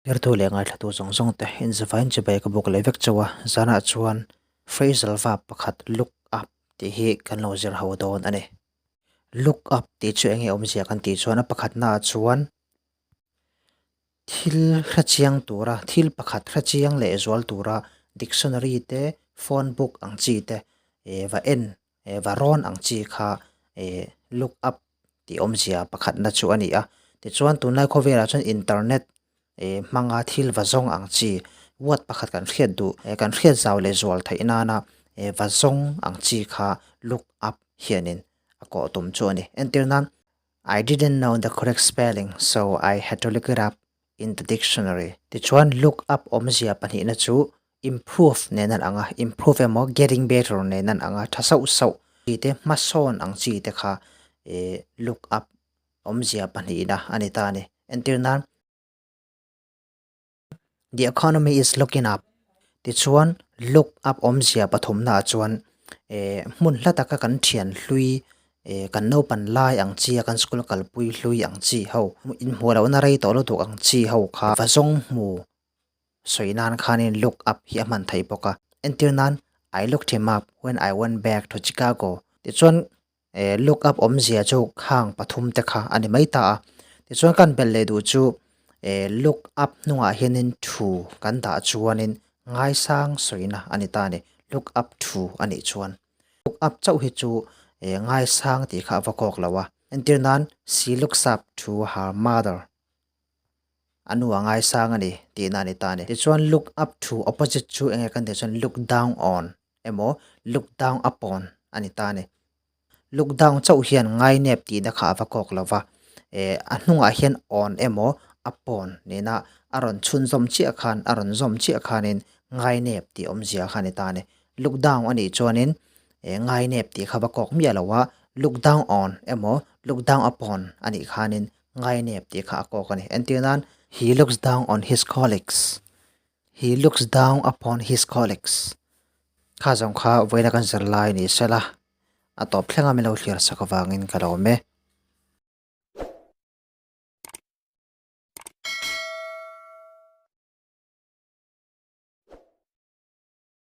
Thirtu leh ngaithlatu zawng zawng te inzavain chibai ka buk leh vek chauh a, zanah chuan phrasal verb pakhat look up tih hi kan lo zir ho dawn a ni. Look up tih chu enge awmzia kan tih chuan a pakhatnaah chuan thil hrechiang tura thil pakhat hrechiang leh zual tura dictionary te phone book ang chi te va en va rawn ang chi kha look up tih awmzia pakhatna chu a ni a. Tichuan tunlai khawvelah chuan internet hmanga thil va zawng ang chi word pakhat kan hriat duh kan hriat zau leh zual theih nana va zawng ang chi kha look up hianin a kawh tum chu a ni. Entir nan I didn't know the correct spelling so I had to look it up in the dictionary. Tichuan look up awmzia pahnihna chu improve nen an ang a, improve emaw getting better nen an ang a, tha sauh sauh chi te hmasawn ang chi te kha eh look up awmzia pahnihna a ni ta a ni. Entir nan The economy is looking up tichuan look up awmzia pathumna ah chuan eh hmun hla taka kan thian hlui eh kan naupan lai ang chi a kan school kalpui hlui ang chi ho inhmuh lohna rei tawh lutuk ang chi ho kha va zawng hmu sawi nan khanin look up hi a hman theih bawk a. Entir nan I looked him up when I went back to Chicago tichuan eh look up awmzia chu khang pathum te kha a ni mai ta a. Tichuan kan belh leh duh chu eh look up hnungah hianin thu kan dah chuanin ngaisang sawina a ni ta a ni. Look up thu a nih chuan look up chauh hi chu eh ngaisang tih kha a va kawk lo a. Entir nan she looks up to her mother. A nu a ngaisang a ni tihna a ni ta a ni. Tichuan look up to opposite chu enge kan tih chuan look down on emaw look down upon a ni ta a ni. Look down chauh hian ngainep tihna kha a va kawk lo va, eh a hnungah hian on emaw upon nena a rawn chhunzawm chiah khan a rawn zawm chiah khanin ngainep tih awmzia kha a ni ta a ni. Look down a nih chuanin eh ngainep tih kha va kawk miah lo a, look down on emaw look down upon a nih khanin Ngainep tih kha a kawk a ni. Entir nan, He looks down on his colleagues. He looks down upon his colleagues. Kha zawng kha vawiina kan zir lai ni sela, a tawp thlenga min lo thlir sak avangin ka lawm e.